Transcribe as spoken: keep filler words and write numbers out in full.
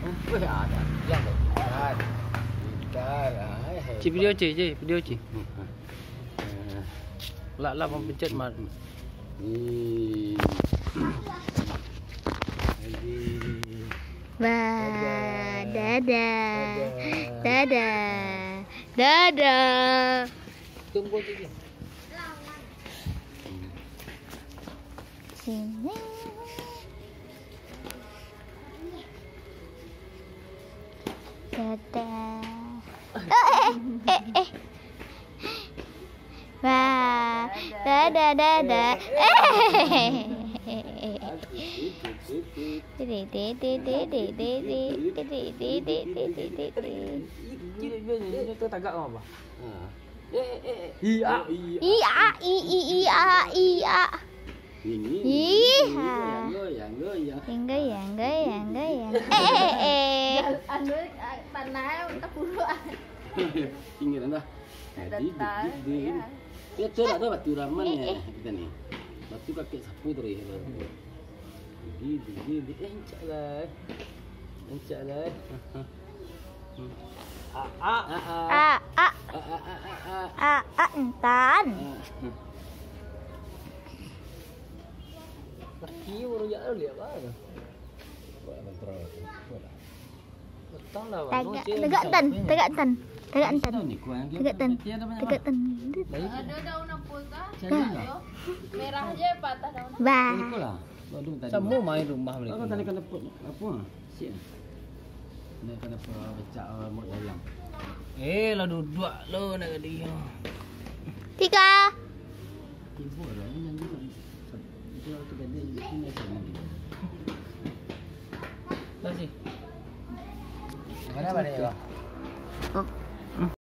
Weh, ada. Yang dah. Bentar. Bentar. Ah, eh, Cik, video, Cik, Cik, video, Cik. Hmm, hmm. Lah, lah, mampecet, Mat. Hmm. Jadi. Wah, dadah. Dadah. Dadah. Dadah. Tunggu, Cik. Sini. Dadah. Eh, eh, eh, eh. Wah, dadah, dadah. Eh. Dede, dede, dede, dede, dede, dede, dede, dede. Ini, ini, ini, ini tagak apa? Iya. Iya, i, i, iya, iya. Ini, ih, ini, ha. Goyang, goyang, goyang. Yang goyang, goyang, goyang. Eh, eh, eh, eh. Anu, ah, tanah, tapuruk, ah. Tinggi rendah. Jadi, datar, jadi, ya. Ya, tu lah tu batu raman. Eh, ya, eh. Kita ni. Batu kakek sapu tu, ya. Gigi, gigi, gigi. Eh, encak lah. Encak lah. A, a. A, a. A, a. A, a, a, a, a. A, a, entan. A. Laki baru jak lihat apa tu? Buat kontrol tu. Buat lah. Tagak, tagak tan, tagak tan, tagak tan. Tagak tan. Tagak tan. Ada daun apa kah? Merah je patah daun. Bah. Samo main rumah mereka. Apa tadi kena put? Apa? Siap. Nak kena pecah rambut dalam. Eh, lah duduk lo nak dia. Tiga. Ibu ada ni yang dia. Dia tu tadi dia sini. Terima kasih. Mana balik ya?